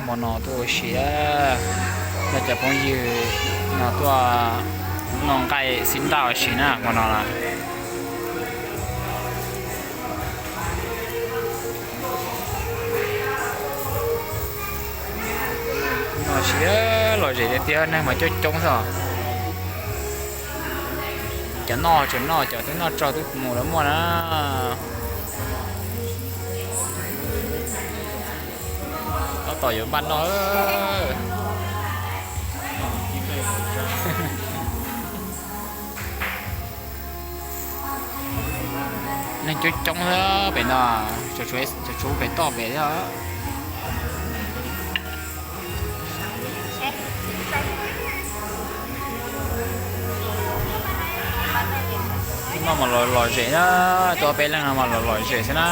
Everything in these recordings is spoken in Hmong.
Hmo no tuaj ua si, nrog cov phooj ywg no tuaj noj nqaij xib ntaj ua si na hmo no na. Noj ua si, lom zem tiag tiag, neeg mas coob coob xwb. Cov noj tseem noj, cov twb noj tsaug twb mus lawm muaj na. Tab tom yuav npaj noj. Neeg coob coob xwb pem no, tsuas tshuav pem toj pem thiab. Noj mas lom lom zem na, tuaj peb leeg no mas lom lom zem xwb na.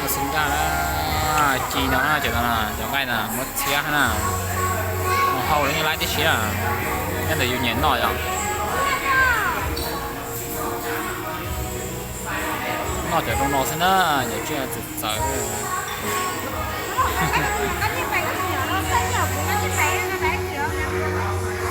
Noj xib ntaj na, ci no na, cov no, cov nqaij na muab txhiab na, mus hau lawv yeej laib tib si na, nyob ntawm yus nyiam noj yom. Noj cov zoo no xwb na, cov tsiaj txawv txawv.